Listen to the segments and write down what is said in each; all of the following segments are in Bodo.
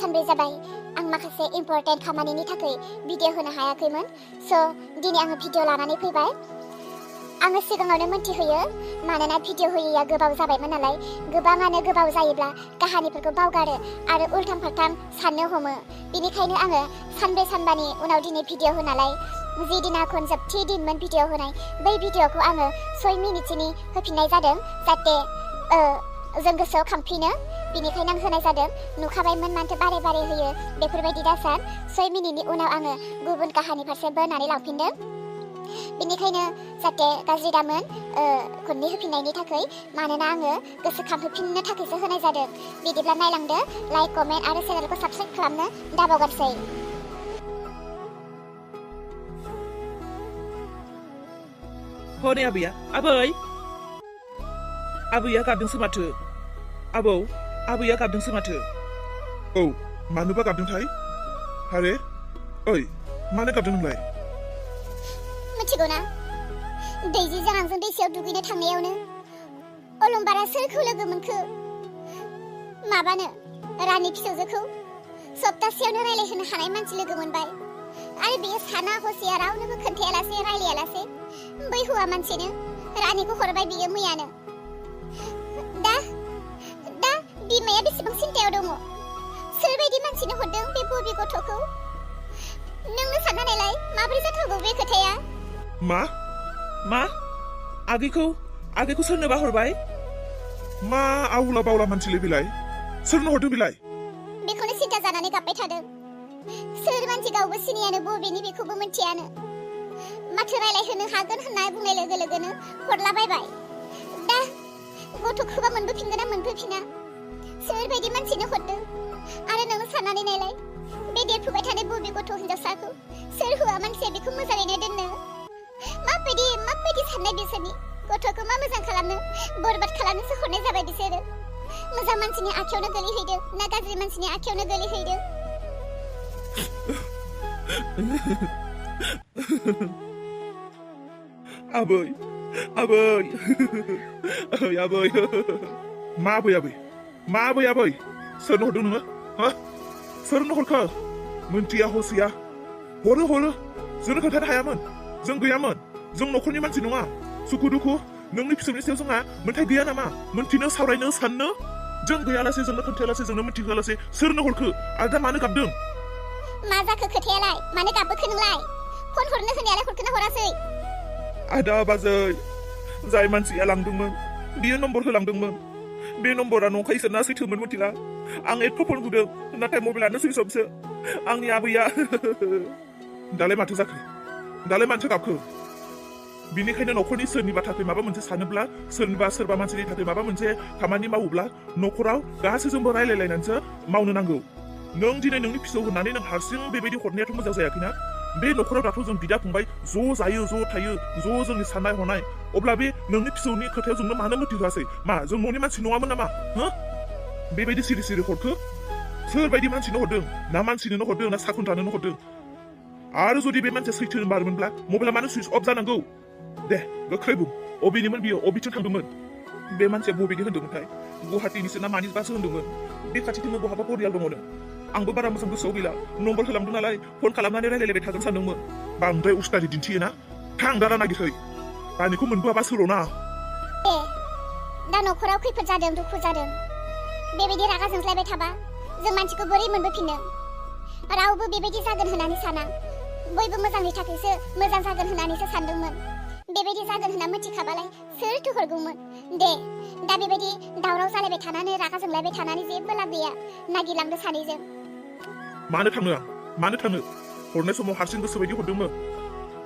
सानब्रै जाबाय आं माखासे इम्पोर्टेन्ट खामानिनि थाखाय भिडिअ होनो हायाखैमोन स' दिनै आङो भिडिअ लानानै फैबाय आङो सिगाङावनो मोनथिहोयो मानोना भिडिअ होयैया गोबाव जाबायमोन नालाय गोबाङानो गोबाव जायोब्ला काहानिफोरखौ बावगारो आरो उल्थां फाल्थां साननो हमो बेनिखायनो आङो सानब्रै सानबानि उनाव दिनै भिडिअ होनालाय जि दिना खनजोबथि दिनमोन भिडिअ होनाय बै भिडिअखौ आङो 6 मिनिटनि होफिननाय जादों जाहाथे जों गोसोआव खांफिनो बेनिखायनो आं होनाय जादों नुखाबायमोन मानोथो बारे बारे होयो बेफोरबायदि दासान 6 मिनिटनि उनाव आङो गुबुन काहानि फारसे बोनानै लांफिनदों बेनिखायनो जाहाथे गाज्रि दामोन खननै होफिननायनि थाखाय मानोना आङो गोसोखांहोफिननो थाखायसो होनाय जादों बिदिब्ला नायलांदो लाइक कमेन्ट आरो चेनेलखौ साबस्क्राइब खालामनो दाबावगारसै हनै आबैया गाबदोंसो माथो आबैया गाबदोंसो माथो औ मानोबा गाबदोंथाय आरे ओइ मानो गाबदों नोंलाय मिथिगौ ना दैजिजों आंजों दैसायाव दुगैनो थांनायावनो अलंबारा सोरखौ लोगो मोनखो माबानो रानि फिसौजोखौ सप्तासेयावनो रायलायहोनो हानाय मानसि लोगो मोनबाय आरो बियो साना हसिया रावनोबो खोन्थायालासे रायलायालासे बै हौवा मानसिनो रानिखौ हरबाय बियो मैयानो दा बिमाया बेसेबां सिन्थायाव दङ सोरबायदि मानसिनो हरदों बे बबि गथ'खौ नोंनो सानना नायलाय माबोरै जाथावगौ बे खोथाया मा आगैखौ सोरनोबा हरबाय मा आवला बावला मानसिलै बिलाय सोरनो हरदों बिलाय बेखौनो सिन्था जानानै गाबबाय थादों सोर मानसि गावबो सिनियानो बबेनि बेखौबो मिथियानो माथो रायलायहोनो हागोन होनना बुंनाय लोगो लोगोनो हरलाबायबाय दा गथ'खौबा मोनबोफिनगोन ना मोनबोफिना सोरबायदि मानसिनो हरदों आरो नों साननानै नायलाय बे देरफुबाय थानाय बबे गथ' हिनजावसाखौ सोर हौवा मानसिया बेखौ मोजाङैनो दोननो माबायदि साननाय बिसोरनि गथ'खौ मा मोजां खालामनो बरबाद खालामनोसो हरनाय जाबाय बिसोरो मोजां मानसिनि आखायावनो गोलैहैदों ना गाज्रि मानसिनि आखायावनो गोलैहैदों आबै मा आबै सोरनो हरदों नोङो हा सोरनो हरखो मोनथिया हसिया हरो जोंनो खोन्थानो हायामोन जों गैयामोन जों न'खरनि मानसि नङा सुखु दुखु नोंनि फिसौनि सायाव जोंहा मोन्थाय गैया नामा मोन्थिनो सावरायनो साननो जों गैयालासे जोंनो खोन्थायालासे जोंनो मोन्थिहोआलासे सोरनो हरखो आरो दा मानो गाबदों मा जाखो खोथायालाय मानो गाबबोखो नोंलाय फन हरनो होनायालाय हरखोना हरासै आदा बाजै जाय मानसिया लांदोंमोन बियो नम्बर होलांदोंमोन बे नम्बरा नंखायसो ना सैथोमोन मिथिला आं एथ' फन बुदों नाथाय मबाइलानो सुइच अफसो आंनि आबैया दालाय माथो जाखो दालाय मानसि गाबखो बिनिखायनो न'खरनि सोरनिबा थाखाय माबा मोनसे सानोब्ला सोरबा मानसिनि थाखाय माबा मोनसे खामानि मावोब्ला न'खराव गासैजोंबो रायलायलायनानैसो मावनो नांगौ नों दिनै नोंनि फिसौ होननानै नों हारसिं बेबायदि हरनायाथ' मोजां जायाखैना बे न'खराव दाथ' जों बिदा फंबाय ज' जायो ज' थायो ज' जोंनि साननाय हनाय अब्ला बे नोंनि फिसौनि खोथायाव जोंनो मानो मोनथिहोआसै मा जों न'नि मानसि नङामोन नामा हो बेबायदि सिरि हरखो सोरबायदि मानसिनो हरदों ना मानसिनो हरदों ना साखुन्थानो हरदों आरो जुदि बे मानसिया सैथो बारमोनब्ला मबाइला मानो सुइच अफ जानांगौ दे गोख्रै बुं अबेनिमोन बियो अबेथिं थांदोंमोन बे मानसिया बबेनि होनदोंमोनथाय गुवाहाटीनिसो ना मानिबासो होनदोंमोन बे खाथिथिंनो बहाबा परियाल दङनो आंबो बारा मोजां गोसोआव गैला नम्बर होलांदों नालाय फन खालामनानै रायलायलायबाय थागोन सानदोंमोन बांद्राय उस्तादि दिन्थियोना थां दारा नागिरहै दानिखौ मोनबोआबा सोल'ना दा न'खराव खैफोद जादों दुखु जादों बेबायदि रागा जोंज्लायबाय थाबा जों मानसिखौ बोरै मोनबोफिननो रावबो बेबायदि जागोन होननानै साना बयबो मोजांनि थाखायसो मोजां जागोन होननानैसो सानदोंमोन बेबायदि जागोन होनना मिथिखाबालाय सोरथो हरगौमोन दे दा बेबायदि दावराव जालायबाय थानानै रागा जोंलायबाय थानानै जेबो लाब गैया नागिरलांदो सानैजों मानो थांनो हरनाय समाव हारसिं गोसो बायदि हरदोंमोन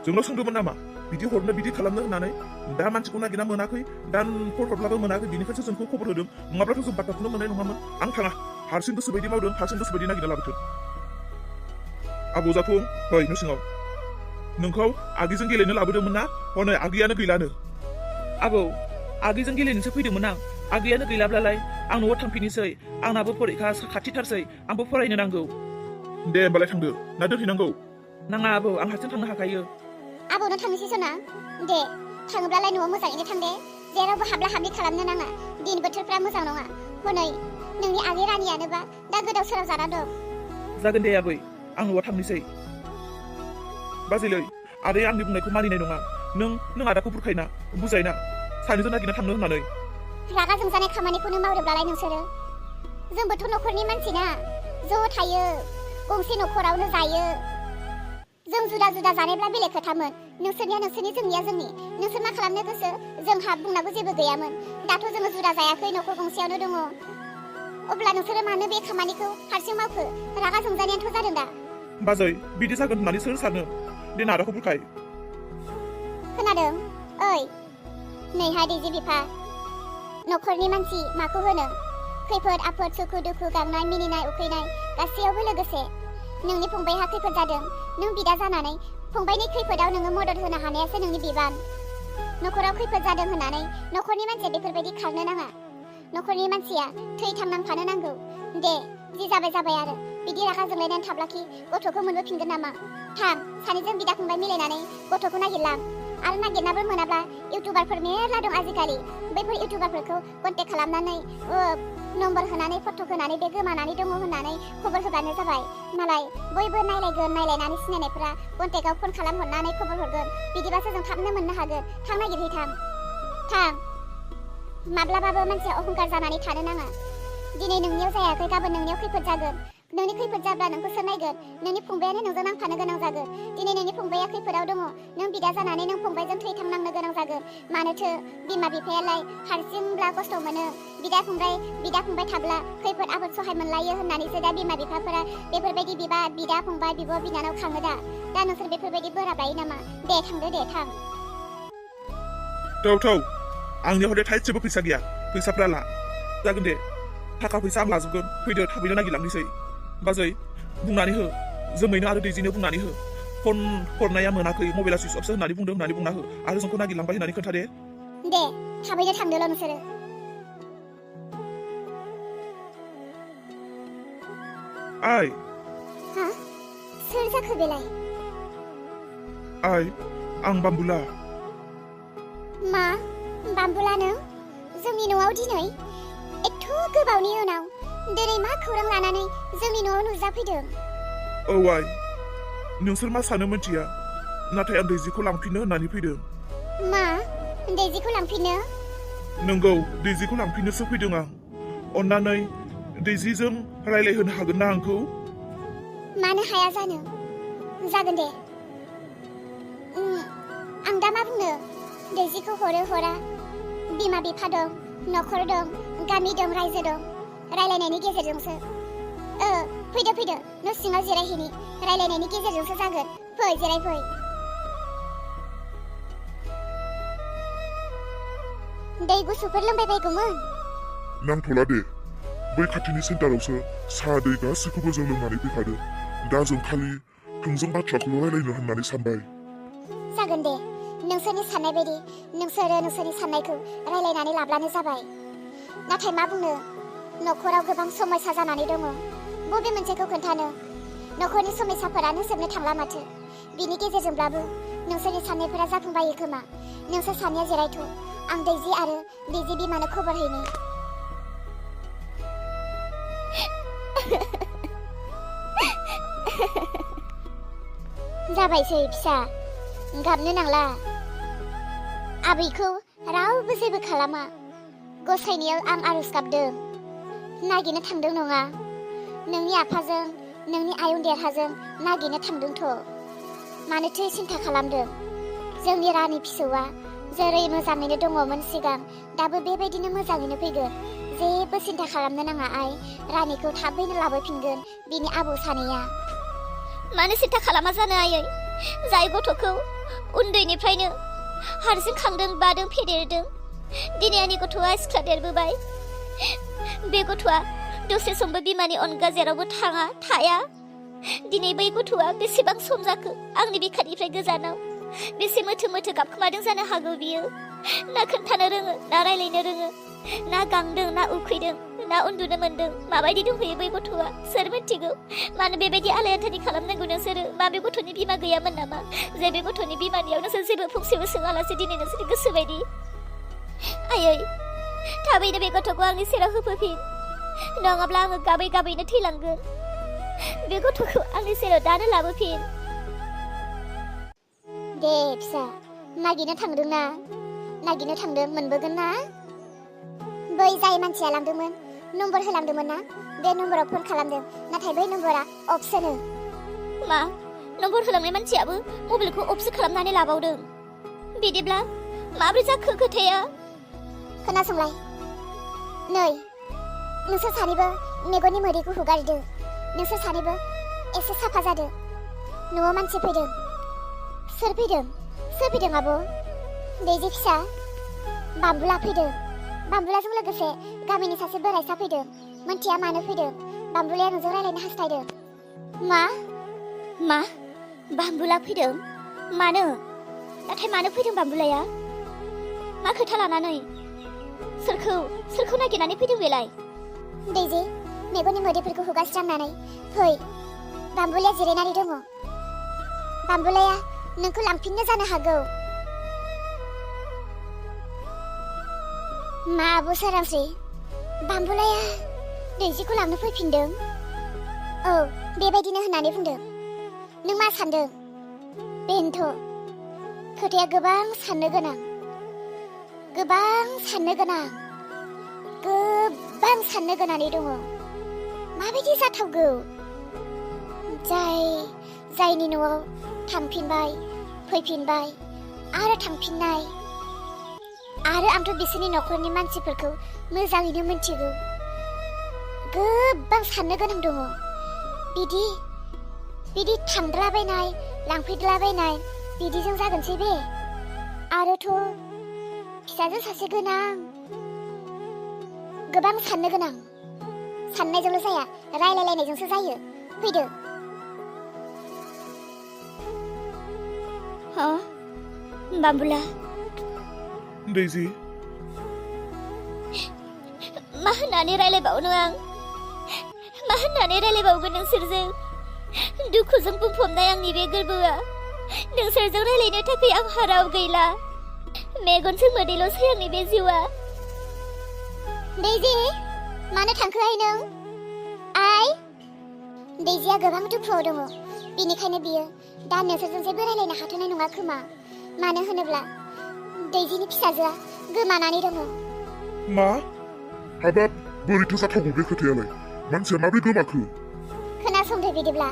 जोंनाव सोंदोंमोन नामा बिदि हरनो बिदि खालामनो होननानै दा मानसिखौ नागिरना मोनाखै दा फन हरब्लाबो मोनाखै बिनिखायसो जोंखौ खबर होदों नङाब्लाथ' जों बाथ्राखौनो मोननाय नङामोन आं थाङा हारसिं गोसो बायदि मावदों हारसिं गोसो बायदि नागिरना लाबोथों आबौ जाफुं फै न' सिङाव नोंखौ आगैजों गेलेनो लाबोदोंमोन ना हनै आगैयानो गैलानो आबौ आगैजों गेलेनोसो फैदोंमोन आं आगैयानो गैलाब्लालाय आं न'आव थांफिननोसै आंनाबो फरिखा खाथिथारसै आंबो फरायनो नांगौ दे होमबालाय थांदो ना दोनहैनांगौ नाङा आबौ आं हारसिं थांनो हाखायो आबौनो थांनोसै सना दे थाङोब्लालाय न'आव मोजाङैनो थां दे जेरावबो हाबला हाबलि खालामनो नाङा दिन बोथोरफ्रा मोजां नङा हनै नोंनि आगै रानियानोबा दा गोदाव सोराव जाना दं जागोन दे आबै आं न'आव थांनोसै बाजैलै आदाया आंनि बुंनायखौ मानिनाय नङा नों आदाखौ बुरखायना बुजायना सानैजों नागिरना थांनो होननानै रागा जोंजानाय खामानिखौनो मावदोंब्लालाय नोंसोरो जोंबोथ' न'खरनि मानसि ना ज' थायो गंसे न'खरावनो जायो जों जुदा जुदा जानायब्ला बेलेग खोथामोन नोंसोरनिया नोंसोरनि जोंनिया जोंनि नोंसोर मा खालामनो गोसो जोंहा बुंनांगौ जेबो गैयामोन दाथ' जोङो जुदा जायाखै न'खर गंसेयावनो दङ अब्ला नोंसोरो मानो बे खामानिखौ हारसिं मावखो रागा जोंजानायाथ' जादों दा बाजै बिदि जागोन होननानै सोर सानो दे आदाखौ बुरखाय खोनादों ओइ नैहा दैजि बिफा न'खरनि मानसि माखौ होनो खैफोद आफोद सुखु दुखु गांनाय मिनिनाय उखैनाय गासैयावबो लोगोसे नोंनि फंबायहा खैफोद जादों नों बिदा जानानै फंबायनि खैफोदाव नोङो मदद होनो हानायासो नोंनि बिबान न'खराव खैफोद जादों होननानै न'खरनि मानसिया बेफोरबायदि खारनो नाङा न'खरनि मानसिया थै थांनांफानो नांगौ दे जि जाबाय आरो बिदि रागा जोंलायनानै थाब्लाखि गथ'खौ मोनबोफिनगोन नामा थां सानैजों बिदा फंबाय मिलायनानै गथ'खौ नागिरलां आरो नागिरनाबो मोनाब्ला इउटुबारफोर मेरला दं आजिखालि बैफोर इउटुबारफोरखौ कन्टेक्ट खालामनानै नम्बर होनानै फट' होनानै बे गोमानानै दङ होननानै खबर होबानो जाबाय मालाय बयबो नायलायगोन नायलायनानै सिनायनायफ्रा कन्टेक्टआव फन खालामहरनानै खबर हरगोन बिदिबासो जों थाबनो मोननो हागोन थां नागिरहै थां माब्लाबाबो मानसिया अहंकार जानानै थानो नाङा दिनै नोंनियाव जायाखै गाबोन नोंनियाव खैफोद जागोन नोंनि खैफोद जाब्ला नोंखौ सोर नायगोन नोंनि फंबायानो नोंजों नांफानो गोनां जागोन दिनै नोंनि फंबाया खैफोदाव दङ नों बिदा जानानै नों फंबायजों थै थांनांनो गोनां जागोन मानोथो बिमा बिफायालाय हारसिंब्ला खस्थ' मोनो बिदा फंबाय थाब्ला खैफोद आफोद सहाय मोनलायो होननानैसो दा बिमा बिफाफोरा बेफोरबायदि बिदा फंबाय बिब' बिनानाव खाङो दा नोंसोर बेफोरबायदि बोराब लायो नामा दे थांदो दे थां थौ आंनियाव हले थाइसेबो फैसा गैया फैसाफ्रा ला जागोन दे थाखा फैसा आं लाजोबगोन फैदो थाबैनो नागिरलांनोसै बाजै बुंनानै हो जोमैनो आरो दैजिनो बुंनानै हो फन हरनाया मोनाखै मबाइला सुइस अफसो होननानै बुंना हो आरो जोंखौ नागिरलांबाय होननानै खोन्था दे थाबैनो थांदोल' नोंसोरो आइ हा सोर जाखो बेलाय आइ आं बाम्बुला मा बाम्बुला नों जोंनि न'आव दिनै एथ' गोबावनि उनाव दिनै मा खौरां लानानै जोंनि न'आव नुजाफैदों औ आइ नोंसोर मा सानो मिथिया नाथाय आं दैजिखौ लांफिननो होननानै फैदों मा दैजिखौ लांफिननो नंगौ दैजिखौ लांफिननोसो फैदों आं अन्नानै दैजिजों रायलायहोनो हागोन ना आंखौ मानो हाया जानो जागोन दे आं दा मा बुंनो दैजिखौ हरा बिमा बिफा दं न'खर दं गामि दं रायजो दं रायलायनायनि गेजेरजोंसो फैदो न' सिङाव जिरायहैनि रायलायनायनि गेजेरजोंसो जागोन फै जिरायफै दै गुसुफोर लोंबाय बायगौमोन नांथ'ला दे बै खाथिनि सेन्टारावसो साहा दै गासैखौबो जों लोंनानै फैखादों दा जों खालि थोंजों बाथ्राखौल' रायलायनो होननानै सानबाय जागोन दे नोंसोरनि साननाय बायदि नोंसोरो नोंसोरनि साननायखौ रायलायनानै लाब्लानो जाबाय नाथाय मा बुंनो न'खराव गोबां समस्या जानानै दङ बबे मोनसेखौ खोन्थानो न'खरनि समस्याफोरानो जोबनो थांला माथो बिनि गेजेरजोंब्लाबो नोंसोरनि साननायफोरा जाफुंबायो खोमा नोंसोर सानैया जिरायथ' आं दैजि आरो दैजि बिमानो खबर हैनि जाबायसै फिसा गाबनो नांला आबैखौ रावबो जेबो खालामा गसाइनियाव आं आरज गाबदों नागिरनो थांदों नङा नोंनि आफाजों नोंनि आयं देरहाजों नागिरनो थांदोंथ' मानोथो सिन्था खालामदों जोंनि रानि फिसौआ जेरै मोजाङैनो दङमोन सिगां दाबो बेबायदिनो मोजाङैनो फैगोन जेबो सिन्था खालामनो नाङा आइ रानिखौ थाबैनो लाबोफिनगोन बिनि आबौ सानैया मानो सिन्था खालामा जानो आयै जाय गथ'खौ उन्दैनिफ्रायनो हारसिं खांदों बादों फेदेरदों दिनै आंनि गथ'आ सिख्ला देरबोबाय बे गथ'आ दसे समबो बिमानि अनगा जेरावबो थाया दिनै बै गथ'आ बेसेबां सम जाखो आंनि बिखानिफ्राय गोजानाव बेसे मोथो गाबखोमादों जानो हागौ बियो ना खोन्थानो रोङो ना रायलायनो रोङो ना गांदों ना उखैदों ना उन्दुनो मोनदों माबायदि दंहैयो बै गथ'आ सोर मिथिगौ मानो बेबायदि आलायआथानि खालामनांगौ नोंसोरो मा बे गथ'नि बिमा गैयामोन नामा जे बे गथ'नि बिमानियाव नोंसोर जेबो फंसेबो सोङालासे दिनै नोंसोरनि गोसो बायदि आयै थाबैनो बे गथ'खौ आंनि सेराव होफैफिन नङाब्ला आङो गाबै गाबैनो थैलांगोन बे गथ'खौ आंनि सेराव दानो लाबोफिन। दे फिसा, नागिरनो थांदोंना? नागिरनो थांदों, मोनबोगोन ना? बै जाय मानसिया लांदोंमोन, नम्बर होलांदोंमोन ना, बे नम्बराव फन खालामदों, नाथाय बै नम्बरा अफसोनो। मा? नम्बर होलांनाय मानसियाबो मबाइलखौ अफसो खालामनानै लाबावदों। बिदिब्ला माब्रै जाखो खोथाया? खोनासंलाय, नै नोंसोर सानैबो मेगननि मोदैखौ हुगारदो। नोंसोर सानैबो एसे साफा जादो। न'आव मानसि फैदों। सोर फैदों? सोर फैदों आब'? दैजि फिसा, बाम्बुला फैदों। बाम्बुलाजों लोगोसे गामिनि सासे बोराइसा फैदों। मोनथिया मानो फैदों। बाम्बुलाया नोंजों रायलायनो हास्थायदों। मा? मा? बाम्बुला फैदों? मानो? नाथाय मानो फैदों बाम्बुलाया? मा खोथा लानानै? सोरखौ नागिरनानै फैदों बेलाय? दैजि, मेगननि मोदैफोरखौ हुगारस्रांनानै फै। बाम्बुलाया जिरायनानै दङ। बाम्बुलाया नोंखौ लांफिननो जानो हागौ। मा आब' सोरांस्रि? बाम्बुलाया दैजिखौ लांनो फैफिनदों? औ, बेबायदिनो होननानै बुंदों। नों मा सानदों? बेनोथ', खोथाया गोबां साननो गोनां। गोबां साननो गोनाङै दङ। माबायदि जाथावगौ? जायनि न'आव थांफिनबाय, फैफिनबाय, आरो थांफिननाय। आरो आंथ' बिसोरनि न'खरनि मानसिफोरखौ मोजाङैनो मिन्थिगौ। गोबां साननो गोनां दङ। बिदि थांद्लाबायनाय, लांफैद्लाबायनाय, बिदिजों जागोनसै बे। आरोथ' फिसाजो सासे गोनां। गोबां साननो गोनां। साननायजोंल' जाया, रायलायलायनायजोंसो जायो। फैदो। बाम्बुला। दैजि, मा होननानै रायलायबावनो आं? मा होननानै रायलायबावगोन नोंसोरजों? दुखुजों बुंफबनाय आंनि बे गोरबोआ। नोंसोरजों रायलायनो थाखाय आंहा राव गैला। मेगनजों मोदैल'सै आंनि बे जिउआ। दैजि, मानो थांखो आइ नों? आइ? दैजिया गोबां दुखुआव दङ। बेनिखायनो बियो दा नोंसोरजों जेबो रायलायनो हाथ'नाय नङा खोमा। मानो होनोब्ला दैजिनि फिसाजोआ गोमानानै दङ। मा? हाबाब, बोरैथो जाथावगौ बे खोथायालाय? मानसिया माबोरै गोमाखो? खोनासंदो बिदिब्ला।